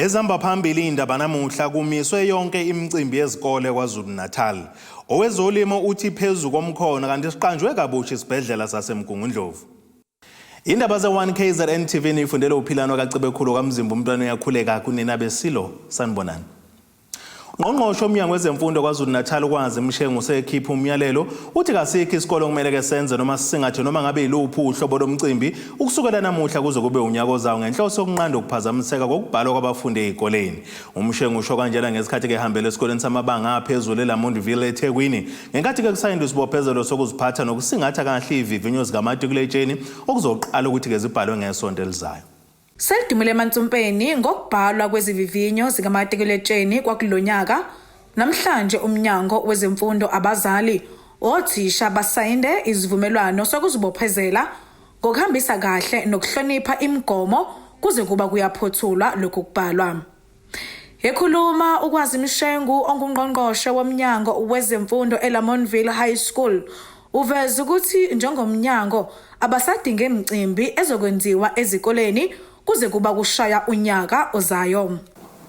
Ezihamba phambili indaba namuhla, kumiswe yonke imicimbi yezikole KwaZulu-Natal. Owezolimo uthi phezu komkhono, kanti siqanjwe kabusha isibhedlela saseMgungundlovu. Indaba ze-1 KZN TV niyifundele uphilano kaCebekhulu kaMzimba, umntwana uyakhuleka kunina besilo. Sanibonani. Ungqongqoshe womnyango wezemfundo KwaZulu-Natal uKwazi Mshengu usekhipha umyalelo, uthi kasikho isikole okumele ke senze noma sisingathe noma ngabe yiluphi uhlobo lomcimbi ukusukela namuhla kuze kube unyaka ozayo, ngenhloso yokunqanda ukuphazamiseka kokubhalwa kwabafundi ey'koleni. UMshengu usho kanjena ngesikhathi ke ehambele esikoleni samabanga aphezulu eLamontville eThekwini, ngenkathi ke kusayindwa isibophezelo sokuziphatha nokusingatha kahle izivivinyo zikamatikuletsheni okuzoqala ukuthi ke zibhalwe ngesonto elizayo. Selidumile emansumpeni ngokubhalwa kwezivivinyo zikamatikuletsheni kwakulonyaka. Namhlanje umnyango wezemfundo, abazali, othisha basayinde izivumelwano sokuzibophezela ngokuhambisa kahle nokuhlonipha imigomo kuze kuba kuyaphothulwa lokhu kubhalwa. Ekhuluma uKwazi Mshengu ongungqongqoshe womnyango wezemfundo eLamontville High School, uveze ukuthi njengomnyango abasadinge imicimbi ezokwenziwa ezikoleni kuze kuba kushaya unyaka ozayo.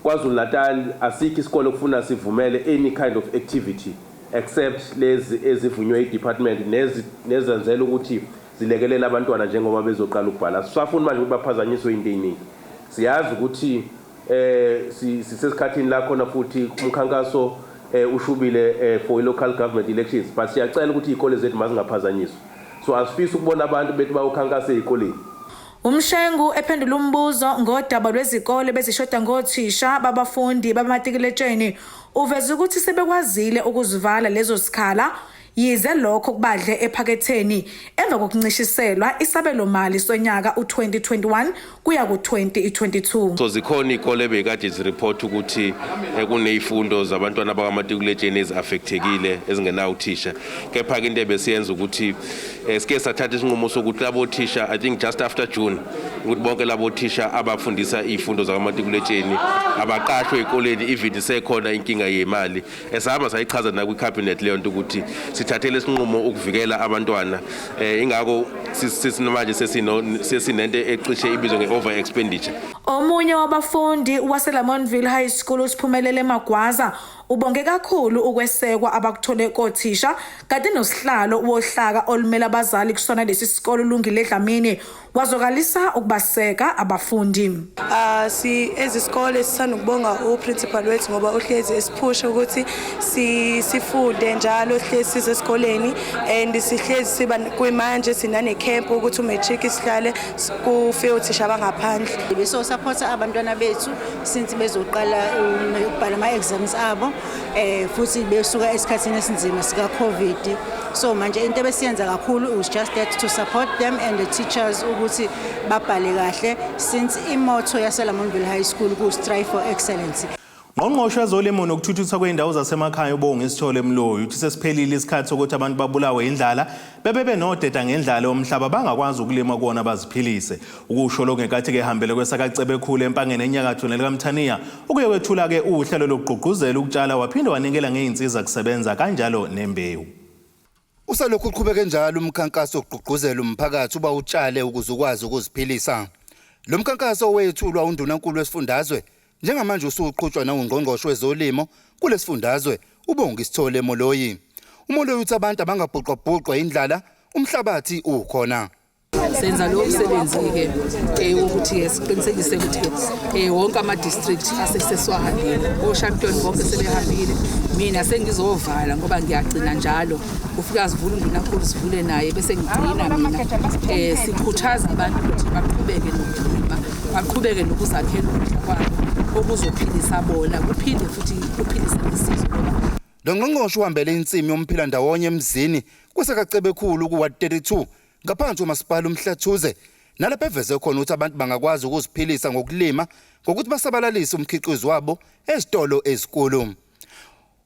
KwaZulu Natal asikho isikole okufuna sivumele any kind of activity except lezi ezivunywe i-department nezenzela ukuthi zilekelele abantwana njengoba bezoqala ukubhala. Sisafuni manje ukuthi baphazanyiswe into eyiningi. Siyazi ukuthi sisesikhathini la khona futhi umkhankaso ushubile for i-local government elections, but siyacela ukuthi iy'kole zethu mazingaphazanyiswa. So asifisi ukubona abantu bethi bayokhankasa ey'koleni. UMshengu ephendula umbuzo ngodaba lwezikole bezishoda ngothisha babafundi bamatikuletsheni, uveze ukuthi sebekwazile ukuzivala lezo zikhala, yize lokho kubadle ephaketheni emva kokuncishiselwa isabelo mali sonyaka u-2021 kuya ku-2022. So zikhona iy'kole ebeyikade zireport ukuthi kuney'fundo zabantwana bakamatikuletsheni ezi-affectekile, ezingenawo uthisha. Kepha-ke into ebesiyenza ukuthi sike sathatha isinqumo sokuthi labo thisha, I think just after June, ukuthi bonke labo thisha abafundisa iy'fundo zakamatikuletsheni abaqashwe ey'koleni, even sekhona inkinga yemali. Esahamba sayichaza nakwi-cabinet leyo nto ukuthi sithathele isinqumo ukuvikela abantwana. Ingakho manje sesinento ecishe ibizwe nge-over expenditure. Omunye wabafundi waseLamontville High School, uSiphumelele Magwaza, ubonge kakhulu ukwesekwa abakuthole kothisha, kanti nosihlalo wohlaka olumela abazali kusona lesi sikole, uLungile Dlamini, wazwakalisa ukubaseka abafundi. Si ezisikole sithanda ukubonga uprincipal wethu ngoba uhlezi esiphusha ukuthi sifunde njalo, sihlezi sisesikoleni and sihlezi siba kuyimanje sinane camp ukuthi umatric sihlale kufike othisha abangaphandle. Beso-supporta abantwana bethu since bezoqala ukubhala ama-exams abo, futhi besuka esikhathini esinzima sika-COVID. So manje into ebesiyenza kakhulu is just that to support them and the teachers ukuthi babhale kahle, since imotto yaseLamontville High School ku-strive for excellence. Ngqongqoshe wezolimo nokuthuthukiswa kwey'ndawo zasemakhaya uBongi Sithole Mloyi uthi sesiphelile isikhathi sokuthi abantu babulawe indlala bebe benodeda ngendlala yomhlaba bangakwazi ukulima kuwona baziphilise. Ukusho lokhu ngenkathi-ke ehambele kwesakaCebekhulu eMpangeni enyakatho nelikaMthaniya ukuye kwethula-ke uhlelo lokugqugquzela ukutshala, waphinde wanikela ngey'nsiza kusebenza kanjalo nembewu. Usalokhu uqhubeke njalo umkhankaso wokugqugquzela umphakathi uba utshale ukuze ukwazi ukuziphilisa. Lo mkhankaso owethulwa undunankulu wesifundazwe njengamanje usuqhutshwa nawungqongqoshe wezolimo kulesifundazwe uBongi Sithole Moloi. UMoloi uthi abantu abangabhuqwabhuqwa indlala, umhlabathi ukhona. Senza lowo msebenzi-ke wokuthi-ke siqinisekise ukuthi-ke wonke ama-district asesesiwahambile, oshampiyoni bonke sebehambile. Mina sengizovala ngoba ngiyagcina njalo, ufika sivule undunankulu, sivule naye, bese ngigcina mina. Sikhuthaza abantu ukuthi baqhubeke nokulima, baqhubeke nokuzakhela ukudla kwabo okuzophilisa bona, kuphinde futhi kuphilise nesizwe ngoba Lo ngqongqoshe uhambele insimi yomphila ndawonye emzini kwesakaCebekhulu ku-Ward 32 ngaphansi komasipala uMhlathuze, nalapho eveze khona ukuthi abantu bangakwazi ukuziphilisa ngokulima ngokuthi basabalalise umkhiqizo wabo ezitolo ezinkulu.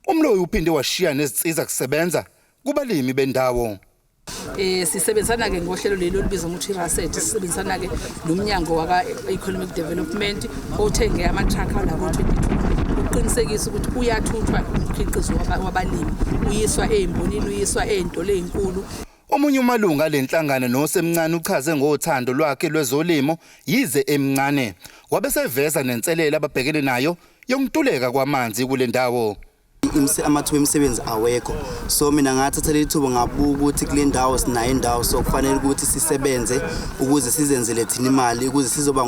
UMloyi uphinde washiya nezinsiza kusebenza kubalimi bendawo. Sisebenzisana ke ngohlelo leli olubizwa ngokuthi i-RASET, sisebenzisana ke nomnyango waka Economic Development othenge ama-truck alabo 22 ukuqinisekisa ukuthi uyathuthwa umkhiqizo wabalimi, uyiswa ey'mbonini, uyiswa ey'ntolo ey'nkulu. Omunye umalunga lenhlangano nosemncane uchaze ngothando lwakhe lwezolimo yize emncane. Wabe seveza nenselelo ababhekene nayo yokuntuleka kwamanzi kule ndawo. Amathuba emisebenzi awekho, so mina ngathatha leli thuba, ngabuka ukuthi kule ndawo sinayo indawo, so kufanele ukuthi sisebenze ukuze sizenzele thina imali, ukuze sizoba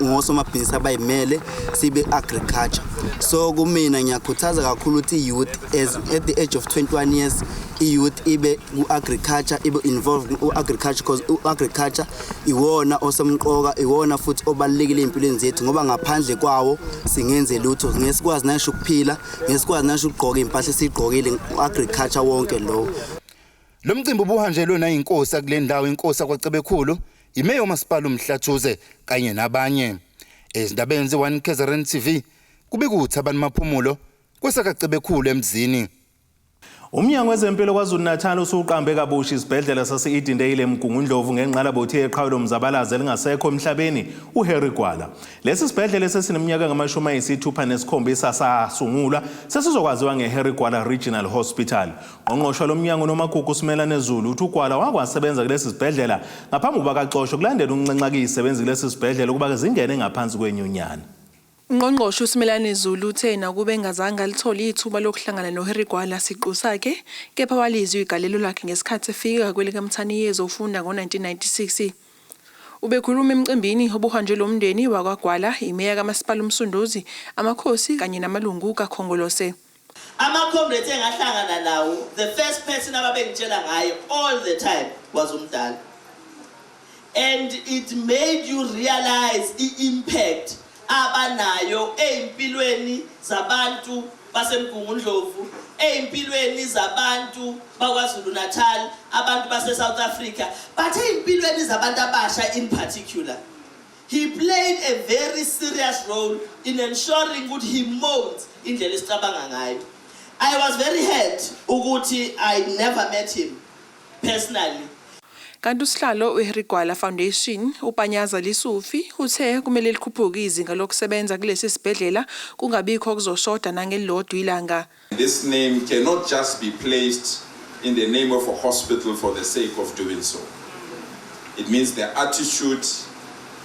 ngosomabhizinisi abayimele, sibe agriculture. So kumina ngiyakhuthaza kakhulu ukuthi i-youth, as at the age of 21 years, i-youth ibe ku-agriculture, ibe involved ku-agriculture, because u-agriculture iwona osemqoka, iwona futhi obalulekile ey'mpilweni zethu, ngoba ngaphandle kwawo singenze lutho, ngeke sikwazi nasho ukuphila, ngeke sikwazi nasho ukugqoka iy'mpahla esiyigqokile, u-agriculture wonke lowo. Lo mcimbi ubuhanjelwe nayinkosi kule ndawo, inkosi yakwaCebekhulu, imeya umasipala uMhlathuze kanye nabanye. Ezindabeni ze-1 KZN TV, kubika uThabani Maphumulo kwesakaCebekhulu eMzini. Umnyango wezempilo KwaZulu-Natal usuqambe kabusha isibhedlela sase-Edendale eMgungundlovu ngengqalabutho yeqhawe lomzabalazo elingasekho emhlabeni uHarry Gwala. Lesi sibhedlela esesineminyaka engama-67 sasungulwa sesizokwaziwa nge-Harry Gwala Regional Hospital. Ngqongqoshe lomnyango Nomagugu Simelane Zulu uthi uGwala wakwasebenza kulesi sibhedlela ngaphambi kokuba kaxoshwe kulandela ukunxenxa izisebenzi kulesi sibhedlela ukuba zingene ngaphansi kwenyunyana. Ungqongqoshe uSimelane Zulu uthe nakuba engazange alithole ithuba lokuhlangana noHarry Gwala siqu sakhe, kepha walizwa igalelo lakhe ngesikhathi efika kwelikaMthaniya ezofunda ngo-1996. Ubekhuluma emcimbini obuhanjelwe umndeni wakwaGwala, imeya kaMasipala uMsunduzi, amakhosi kanye namalungu kaKhongolose. Ama-comrades engahlangana nawo, the first person ababengitshela ngayo all the time was umdala, and it made you realize i-impact abanayo ey'mpilweni zabantu baseMgungundlovu, ey'mpilweni zabantu baKwaZulu Natal, abantu base-South Africa, but ey'mpilweni zabantu abasha in particular. He played a very serious role in ensuring ukuthi he molds indlela esicabanga ngayo. I was very hurt ukuthi I never met him personally. Kanti usihlalo weHarry Gwala Foundation uPanyaza Lisufi uthe kumele likhuphuke izinga lokusebenza kulesi sibhedlela, kungabikho okuzoshoda nangelilodwa ilanga. This name cannot just be placed in the name of a hospital for the sake of doing so. It means the attitude,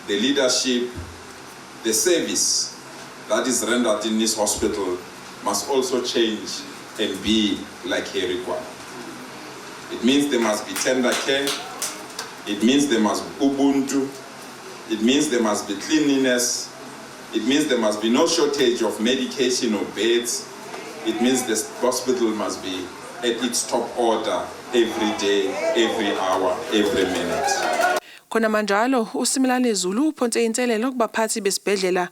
the leadership, the service that is rendered in this hospital must also change and be like Harry Gwala. It means there must be tender care. It means there must be ubuntu. It means there must be cleanliness. It means there must be no shortage of medication or beds. It means the hospital must be at its top order every day, every hour, every minute. Khona manjalo uSimelane Zulu uphonse inselelo kubaphathi besibhedlela.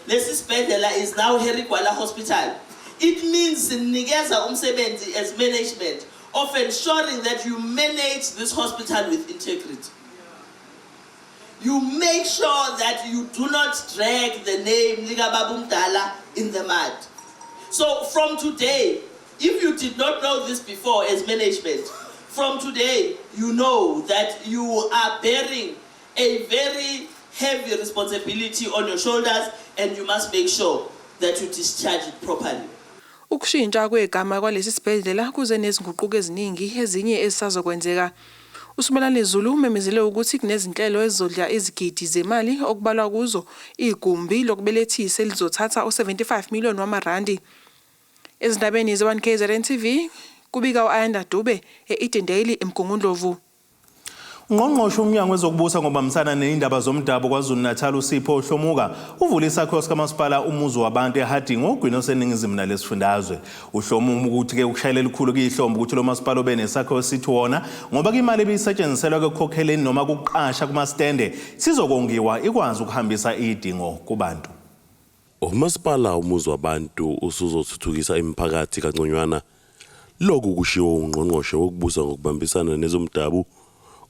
Lesi sibhedlela is now Harry Gwala Hospital. It means sinikeza umsebenzi as management of ensuring that you manage this hospital with integrity. You make sure that you do not drag the name likababa uMdala in the mud. So from today, if you did not know this before as management, from today you know that you are bearing a very heavy responsibility on your shoulders and you must make sure that you discharge it properly. Ukushintsha kwegama kwalesi sibhedlela kuze nezinguquko eziningi, ezinye ezisazokwenzeka. USimelane Zulu umemezele ukuthi kunezinhlelo ezizodla izigidi zemali, okubalwa kuzo igumbi lokubelethisa elizothatha u-75 million wamarandi. Ezindabeni ze-1 KZN TV, kubika u-Ayanda Dube e-Edendale eMgungundlovu. Ungqongqoshe umnyango wezokubusa ngobambisana nezindaba zomdabu KwaZulu-Natal uSipho Hlomuka uvule isakhiwo sikamasipala Umuzi Wabantu eHarding ogwini oseningizimu nalesifundazwe. Uhlomuka ukuthi-ke ukushayela elikhulu kuyihlombe ukuthi lo masipala ube nesakhiwo sithi wona ngoba imali ebisetshenziselwa ekukhokheleni noma kuqasha kumastende sizokongiwa ikwazi ukuhambisa idingo kubantu. Umasipala Umuzi Wabantu usuzothuthukisa imiphakathi kangconywana. Lokhu kushiwo ungqongqoshe wokubusa ngokubambisana nezomdabu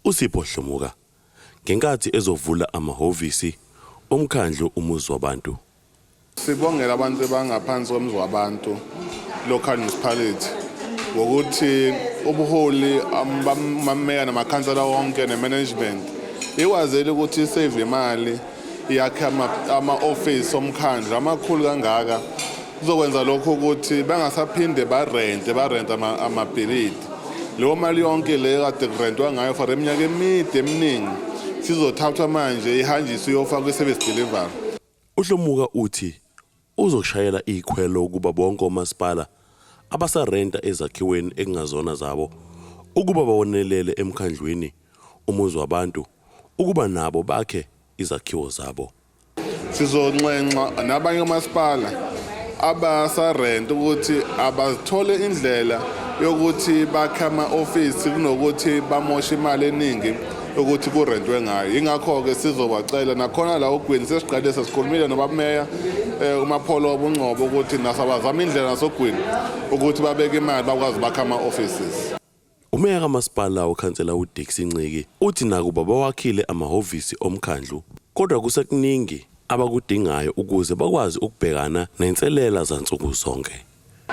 uSipho Hlomuka ngenkathi ezovula amahhovisi omkhandlu Umuzi Wabantu. Sibongela abantu abangaphansi koMuzi Wabantu Local Municipality ngokuthi ubuholi bameya namakhansela wonke ne-management ikwazile ukuthi isave imali, yakhe ama-office omkhandlu amakhulu kangaka. Kuzokwenza lokho ukuthi bangasaphinde barente amabhilidi. Leyo mali yonke le kade kurentwa ngayo for iminyaka emide eminingi sizothathwa manje ihanjiswe iyofakwa kwi-service delivery. UHlomuka uthi uzoshayela ikhwelo ukuba bonke omasipala abasarenta ezakhiweni ekungazona zabo ukuba bawonelele emkhandlwini umuzi wabantu ukuba nabo bakhe izakhiwo zabo. Sizonxenxa nabanye omasipala abasarenta ukuthi abazithole indlela yokuthi bakhe ama-ofisi kunokuthi bamoshe imali eningi ukuthi kurentwe ngayo. Yingakho-ke sizobacela nakhona la ogwini sesiqale sesikhulumile nobameya uMapholoba uNgcobo ukuthi nasabazama indlela nasogwini ukuthi babeke imali bakwazi bakhe ama-offices. Umeya kamasipala ukhansela uDixie Nciki uthi nakuba bawakhile amahhovisi omkhandlu kodwa kusekuningi abakudingayo ukuze bakwazi ukubhekana nenselela zansuku zonke.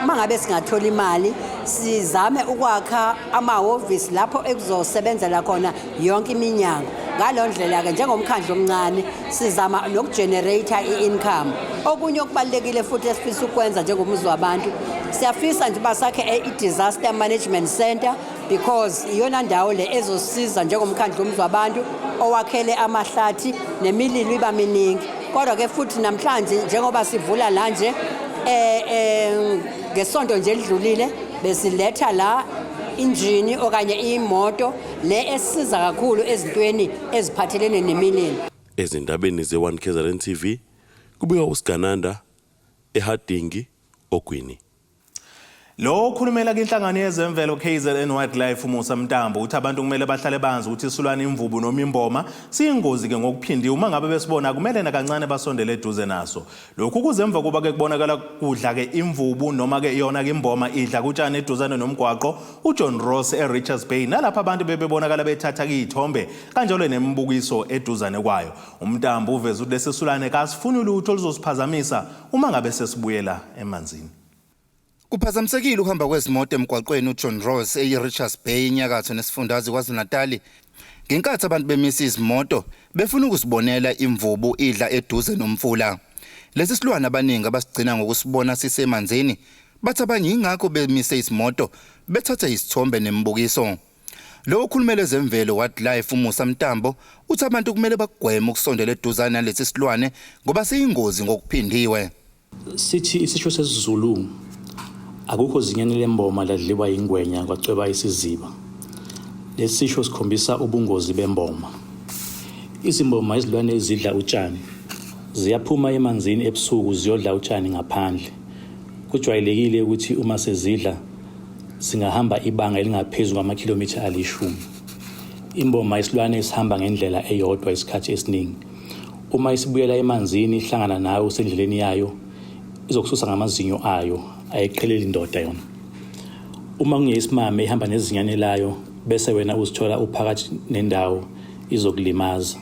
Uma ngabe singathola imali sizame ukwakha amahhovisi lapho ekuzosebenzela khona yonke iminyango. Ngalo ndlela-ke njengomkhandlu omncane sizama nokugenerate i-income. Okunye okubalulekile futhi esifisa ukwenza njengomuzi wabantu, siyafisa nje uba sakhe i-disaster management center because iyona ndawo le ezosiza njengomkhandlu womuzi wabantu owakhele amahlathi nemililo iba miningi. Kodwa-ke futhi namhlanje njengoba sivula la nje ngesonto nje elidlulile besiletha la injini okanye imoto le esiza kakhulu ezintweni eziphathelene nemililo. Ezindabeni ze-1 KZN TV kubika uSigananda eHarding Ogwini. Lo okhulumela kwinhlangano yezemvelo KZN Wildlife uMusa Mntambo uthi abantu kumele bahlale banzi ukuthi isilwane imvubu noma imboma siyingozi ke ngokuphindiwe uma ngabe besibona kumele nakancane basondele eduze naso. Lokhu kuze emva kuba ke kubonakala kudla ke imvubu noma ke yona ke imboma idla kutshani eduzane nomgwaqo uJohn Ross eRichards Bay nalapho abantu bebebonakala bethatha iy'thombe kanjalo nemibukiso eduzane kwayo. UMntambo uveze ukuthi lesi silwane kasifuni lutho oluzosiphazamisa uma ngabe sesibuyela emanzini. Kuphazamisekile ukuhamba kwezimoto emgwaqweni uJohn Ross eyi-Richards Bay inyakatho nesifundazwe KwaZulu-Natali ngenkathi abantu bemisa izimoto befuna ukusibonela imvubu idla eduze nomfula. Lesi silwane abaningi abasigcina ngokusibona sisemanzini bathi abanye yingakho bemise izimoto bethatha isithombe nemibukiso. Lo okhulumela ezemvelo Wildlife uMusa Mntambo uthi abantu kumele bakugweme ukusondela eduzane nalesi silwane ngoba siyingozi ngokuphindiwe. Sithi isisho sesiZulu akukho zinyane lemboma ladliwa ingwenya kwacweba isiziba. Lesisho sikhombisa ubungozi bemboma. Izimboma izilwane ezidla utshani. Ziyaphuma emanzini ebusuku ziyodla utshani ngaphandle. Kujwayelekile ukuthi uma sezidla singahamba ibanga elingaphezu kwamakhilomitha alishumi. Imboma isilwane esihamba ngendlela eyodwa isikhathi esiningi. Uma isibuyela emanzini ihlangana nawe usendleleni yayo izokususa ngamazinyo ayo ayiqheleli indoda yona. Uma kungeyisimame ihamba nezinyane layo bese wena uzithola uphakathi nendawo izokulimaza.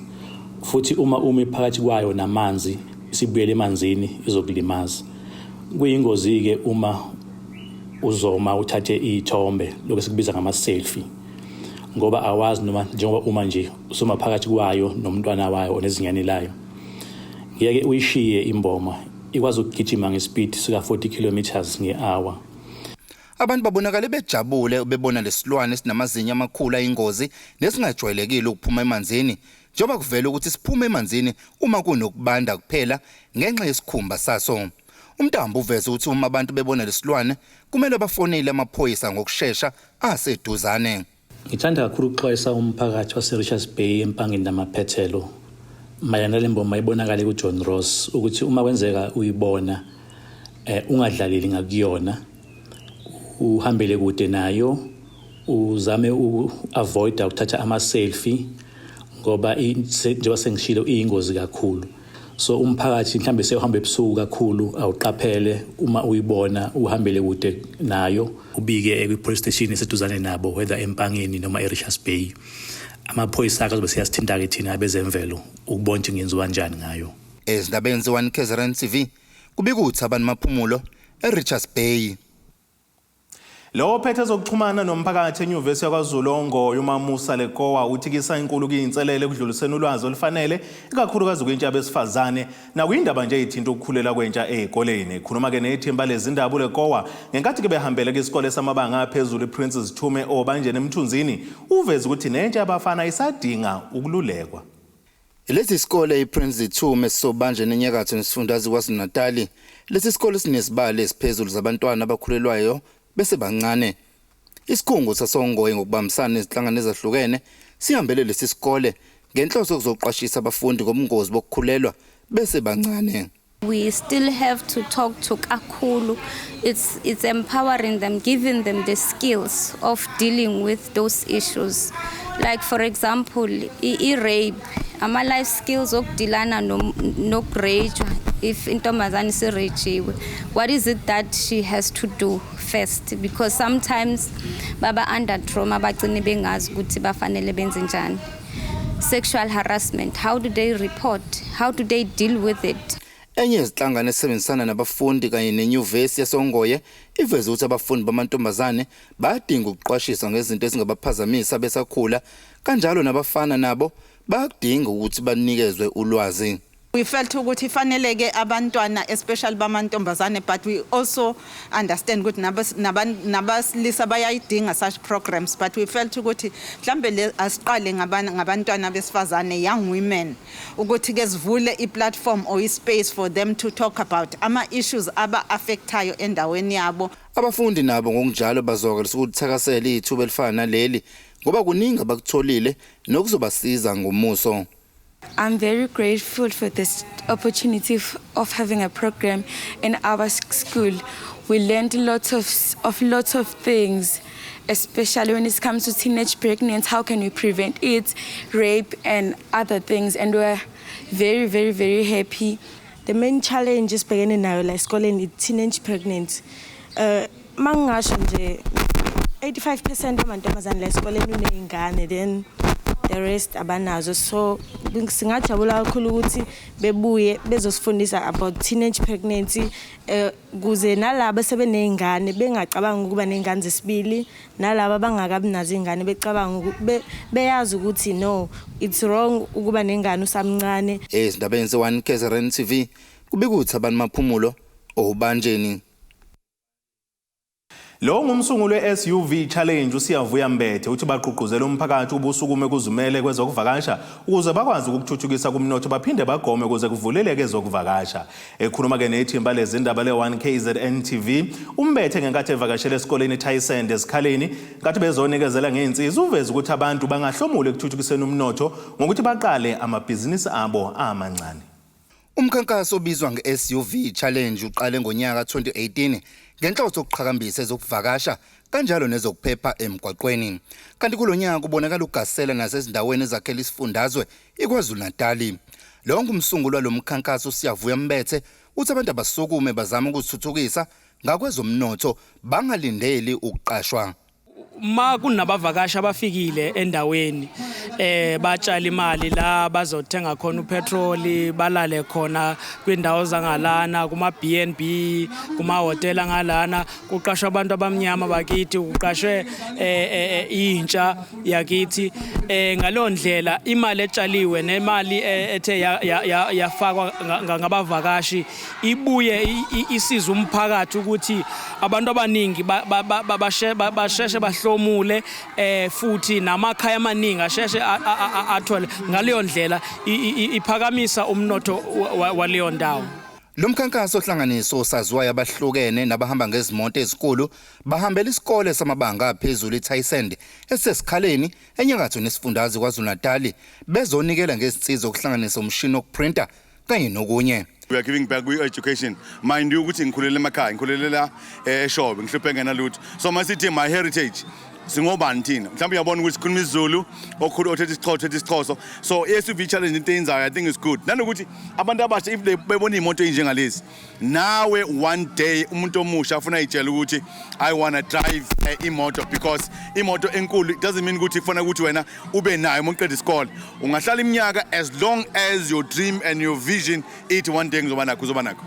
Futhi uma umi phakathi kwayo namanzi isibuyele emanzini izokulimaza. Kuyingozi-ke uma uzoma uthathe iy'thombe lokhu esikubiza ngama-selfie ngoba awazi noma njengoba uma nje usuma phakathi kwayo nomntwana wayo onezinyane layo. Ngeke uyishiye imboma ikwazi ukugijima ngespeed sika 40 kilometers nge-hour. Abantu babonakale bejabule bebona lesilwane esinamazinyo amakhulu ayingozi nesingajwayelekile ukuphuma emanzini njengoba kuvela ukuthi siphuma emanzini uma kunokubanda kuphela ngenxa yesikhumba saso. UMntambo uveze ukuthi uma abantu bebona lesilwane kumele bafonele amaphoyisa ngokushesha aseduzane. Ngithanda kakhulu ukuxwayisa umphakathi wase-Richards Bay eMpangeni namaphethelo mayelana nale mboma ibonakale kuJohn Ross ukuthi uma kwenzeka uyibona ungadlaleli ngakuyona, uhambele kude nayo, uzame uku-avoida ukuthatha ama-selfie ngoba njengoba sengishilo iyingozi kakhulu. So umphakathi mhlambe sewuhamba ebusuku kakhulu awuqaphele uma uyibona uhambele kude nayo, ubike kwi-police station eseduzane nabo whether eMpangeni noma e-Richards Bay. Amaphoyisa azobe siyasithinta-ke thina abezemvelo ukubona ukuthi kungenziwa kanjani ngayo. Ezindabeni ze-1 KZN TV kubika uThabani Maphumulo eRichards Bay. Lo ophethe ezokuxhumana nomphakathi eNyuvesi yakwaZulu oNgoye uMamusa Lekoa uthi kusayinkulu kuyinselele ekudluliseni ulwazi olufanele ikakhulukazi kwintsha yabesifazane nakuyindaba nje eyithinta ukukhulela kwentsha ey'koleni. Ekhuluma-ke nethimba lezindaba uLekoa ngenkathi-ke behambele kwisikole samabanga aphezulu iPrince Zithume obanjeni eMthunzini uveze ukuthi nentsha yabafana isadinga ukululekwa. Lesi sikole iPrince Zithume sisobanjeni enyakatho nesifundazwe KwaZulu-Natali. Lesi sikole sinesibalo esiphezulu zabantwana abakhulelwayo besebancane. Isikhungo sasongoye ngokubambisana nezinhlangano ezahlukene sihambele lesi sikole ngenhloso yokuzoqwashisa abafundi ngobungozi bokukhulelwa besebancane. We still have to talk to kakhulu. It's empowering them, giving them the skills of dealing with those issues. Like for example, i-rape, ama-life skills okudilana nokurejwa if intombazane isirejiwe. What is it that she has to do first? Because sometimes baba under trauma bagcine bengazi ukuthi bafanele benze njani. Sexual harassment, how do they report? How do they deal with it? Enye yezinhlangano esebenzisana nabafundi kanye nenyuvesi yaseOngoye iveze ukuthi abafundi bamantombazane bayadinga ukuqwashiswa ngezinto ezingabaphazamisa besakhula, kanjalo nabafana nabo bayakudinga ukuthi banikezwe ulwazi. We felt ukuthi fanele-ke abantwana, especially bamantombazane, but we also understand ukuthi nabasilisa bayayidinga such programs, but we felt ukuthi mhlambe le asiqale ngabantwana besifazane, young women, ukuthi-ke sivule i-platform or i-space for them to talk about ama-issues aba-affectayo endaweni yabo. Abafundi nabo ngokunjalo bazwakalisa ukuthakasela ithuba elifana naleli ngoba kuningi abakutholile nokuzobasiza ngomuso. I'm very grateful for this opportunity of having a program in our school. We learned lots of things, especially when it comes to teenage pregnancy, how can we prevent it, rape and other things, and we're very, very, very happy. The main challenge esibhekene nayo la esikoleni i-teenage pregnancy. Mangingasho nje 85% amantombazane la esikoleni uney'ngane, then the rest abanazo, so singajabula kakhulu ukuthi bebuye bezosifundisa about teenage pregnancy kuze nalabo sebeney'ngane bengacabanga ukuba ney'ngane zesibili, nalabo abangakabi nazo iy'ngane becabanga beyazi ukuthi no, it's wrong ukuba nengane usamncane. Ezindabeni ze-1 KZN TV kubika uThabani Maphumulo obanjeni. Lo ngumsunguli we-SUV Challenge uSiyavuya Mbethe uthi bagqugquzela umphakathi ubusukume kuzimele kwezokuvakasha ukuze bakwazi ukuthuthukisa kumnotho baphinde bagome ukuze kuvuleleke ezokuvakasha. Ekhuluma-ke nethimba lezindaba le-1 KZN TV uMbethe ngenkathi evakashele esikoleni iTaysand esikhaleni nkathi bezonikezela ngey'nsiza uveze ukuthi abantu bangahlomula ekuthuthukiseni umnotho ngokuthi baqale amabhizinisi abo amancane. Umkhankaso obizwa nge-SUV Challenge uqale ngonyaka 2018 ngenhloso yokuqhakambisa ezokuvakasha kanjalo nezokuphepha emgwaqweni. Kanti kulonyaka kubonakala ugasela nasezindaweni ezakhela isifundazwe iKwaZulu-Natali. Lo ngumsunguli walomkhankaso uSiyavuya Mbethe uthi abantu abasukume bazama ukuzithuthukisa ngakwezomnotho bangalindeli ukuqashwa. Ma kunabavakashi abafikile endaweni batshala imali la bazothenga khona upetroli, balale khona kwindawo zangalana kuma B&B, kuma hotel ngalana, kuqashwa abantu abamnyama bakithi, kuqashwe intsha yakithi. Ngaleyo ndlela imali etshaliwe nemali ethe yafakwa ngabavakashi ibuye isize umphakathi ukuthi abantu abaningi basheshe bahlomule, futhi namakhaya amaningi asheshe athole. Ngaleyo ndlela iphakamisa umnotho waleyo ndawo. Lo mkhankaso ohlanganiso osaziwayo abahlukene nabahamba ngezimoto ezinkulu bahambela isikole samabanga aphezulu iTaysand esesikhaleni enyakatho nesifundazwe KwaZulu-Natali bezonikela ngezinsiza okuhlanganisa umshini wokuprinta kanye nokunye. We are giving back kwi-education. Mind you ukuthi ngikhulele emakhaya, ngikhulele la eShowe, ngihluphe ngenalutho. So masithi my heritage, singobani thina? Mhlawumbe uyabona ukuthi sikhuluma isiZulu, okhulu othethe isiXhosa, othethe isiXhosa. So i-SUV challenge into eyenzayo, I think is good. Nanokuthi abantu abasha if they bebona iy'moto ey'njengalezi, nawe one day umuntu omusha afuna ayitshele ukuthi I wanna drive imoto, because imoto enkulu it doesn't mean ukuthi kufanele ukuthi wena ube nayo uma uqeda isikole. Ungahlala iminyaka as long as your dream and your vision ithi one day ngizoba nakho, uzoba nakho.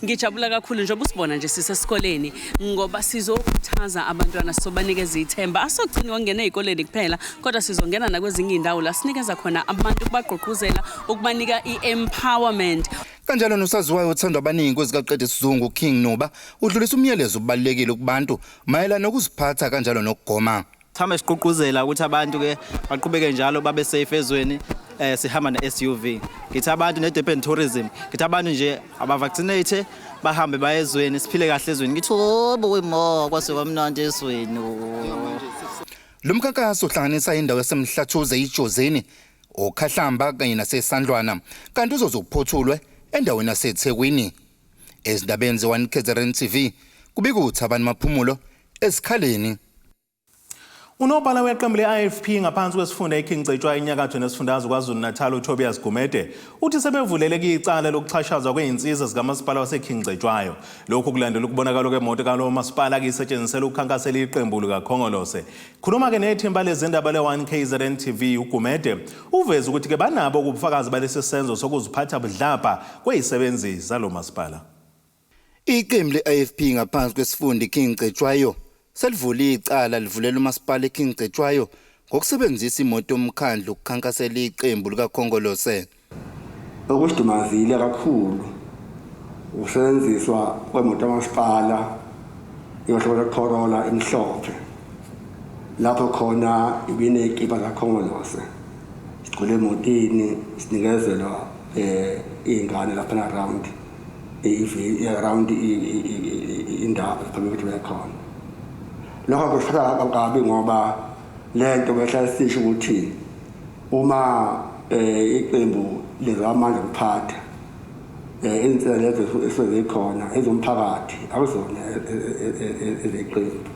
Ngijabula kakhulu njengoba usibona nje sisesikoleni ngoba sizokhuthaza abantwana, sizobanikeza ithemba. Asogcini ngokungena ey'koleni kuphela, kodwa sizongena nakwezinye iy'ndawo la sinikeza khona abantu, ukubagqugquzela, ukubanika i-empowerment. Kanjalo nosaziwayo othandwa abaningi kwezikaqeda isizungu King Nuba udlulisa umyalezo obalulekile kubantu mayelana nokuziphatha kanjalo nokugoma. Sihambe sigqugquzela ukuthi abantu ke baqhubeke njalo babe safe ezweni, sihamba ne-SUV. Ngithi abantu ne-Durban Tourism, ngithi abantu nje abavaccinate bahambe baye ezweni, siphile kahle ezweni. Ngithi oh mo kwase kwamnandi ezweni. Lo mkhankaso uhlanganisa indawo yaseMhlathuze, iJozini, oKhahlamba kanye naseSandlwana, kanti uzoze uphothulwe endaweni yaseThekwini. Ezindabeni ze-1 KZN TV kubika uThabani Maphumulo esikhaleni. Unobhala weqembu le-IFP ngaphansi kwesifunda iKing Cetshwayo enyakatho nesifundazwe KwaZulu-Natal uTobias Gumede uthi sebevuleleke icala lokuxhashazwa kwey'nsiza zikamasipala waseKing Cetshwayo. Lokhu kulandela ukubonakala kwemoto kalowo masipala akisetshenzisela ukukhankasela iqembu likaKhongolose. Khuluma-ke nethimba lezindaba le-1 KZN TV uGumede uveze ukuthi-ke banabo ubufakazi balesi senzo sokuziphatha budlabha kwey'sebenzi zalo masipala. Iqembu le-IFP ngaphansi kwesifunda iKing Cetshwayo selivule icala livulela umasipala iKing Cetshwayo ngokusebenzisa imoto yomkhandlu ukukhankasela iqembu likaKhongolose. Okusidumazile kakhulu ukusebenziswa kwemoto kamasipala yohlobo lweCorolla emhlophe, lapho khona ibiney'kipa zaKhongolose sigcwele emotini sinikezelwa iy'ngane laphana round round indawo lapha bekuthi bekhona. Lokho kusiphatha kabi ngoba le nto behlale sisho ukuthi uma iqembu lenza amandla okuphatha, izinsiza lezo esuke zikhona ezomphakathi, akuzona ezeqembu.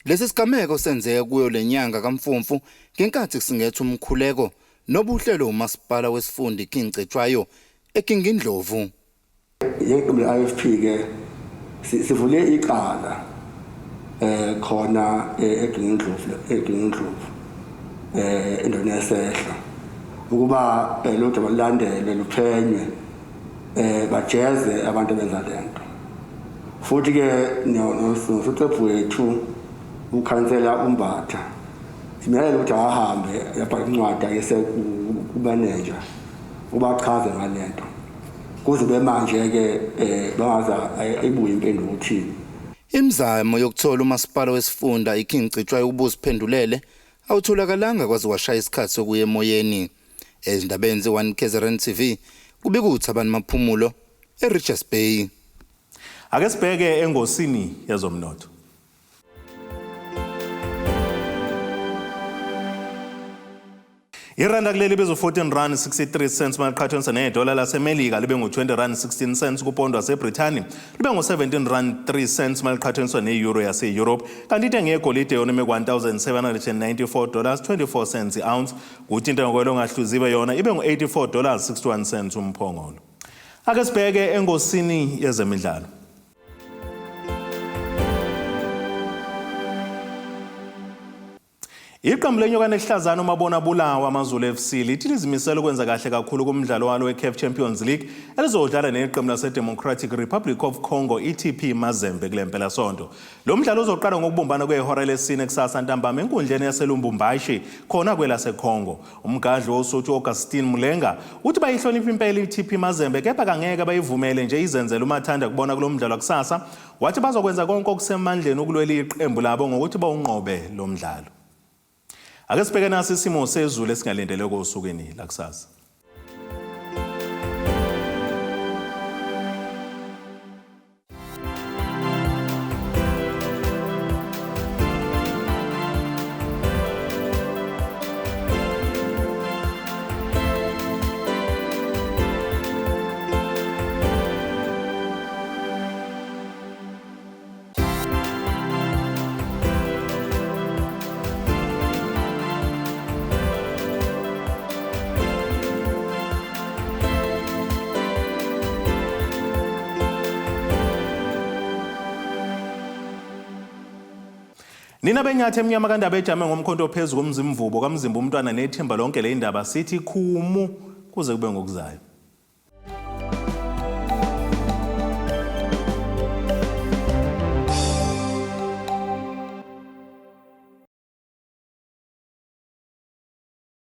Lesi sigameko senzeka kuyo lenyanga kaMfumfu ngenkathi kusingetha umkhuleko nobuhlelo umasipala wesifunda iKing Cetshwayo eGingindlovu. Iqembu le-IFP ke sivule icala khona eGingindlovu endaweni yasehla ukuba lo daba lulandelwe, luphenywe, bajeze abantu abenza lento. Futhi ke nosotswebhu wethu ukhansela uMbatha simyalele ukuthi ahambe yabhala incwadi ayise kumanager ubachaze ngalento, kuze bemanje ke bangaza ayibuye impendulo ukuthini. Imizamo yokuthola umasipala wesifunda iKing Cetshwayo ubuziphendulele awutholakalanga kwaze kwashaya isikhathi sokuya emoyeni. Ezindabeni ze-1 KZN TV kubika uThabani Maphumulo eRichards Bay. Ake sibheke engosini yezomnotho. Iranda kuleli libiza u-14 rand 63 cents maliqhathaniswa nedola laseMelika, libe ngu-20 rand 16 cents kupondo waseBrithani, libe ngu-17 rand 3 cents maliqhathaniswa ne-euro yase-Europe, kanti intengo yegolide yona ime ku-1794 dollars 24 cents i-ounce, kuthi intengo kwelo ongahluziwe yona ibe ngu-84 dollars 61 cents umphongolo. Ake sibheke engosini yezemidlalo. Iqembu lenyokane ehlazana umabona bulawa AmaZulu FC lithi lizimisele ukwenza kahle kakhulu kumdlalo walo we-CAF Champions League elizodlala neqembu lase-Democratic Republic of Congo i-TP Mazembe kule mpelasonto. Lo mdlalo uzoqala ngokubumbana kwehora lesine kusasa ntambama enkundleni yaseLumbumbashi khona kwelaseCongo. Umgadli woSuthu Augustine Mulenga uthi bayihlonipha impela i-TP Mazembe, kepha kangeke bayivumele nje izenzele umathanda kubona kulo mdlalo kusasa. Wathi bazokwenza konke okusemandleni ukulwela iqembu labo ngokuthi bawunqobe lo mdlalo. Ake sibheke nasi isimo sezulu esingalindeleke osukwini lakusasa. Nina benyathi emnyama kandaba ejame ngomkhonto ophezu komzimvubo kamzimba umntwana nethimba lonke le indaba sithi khumu kuze kube ngokuzayo.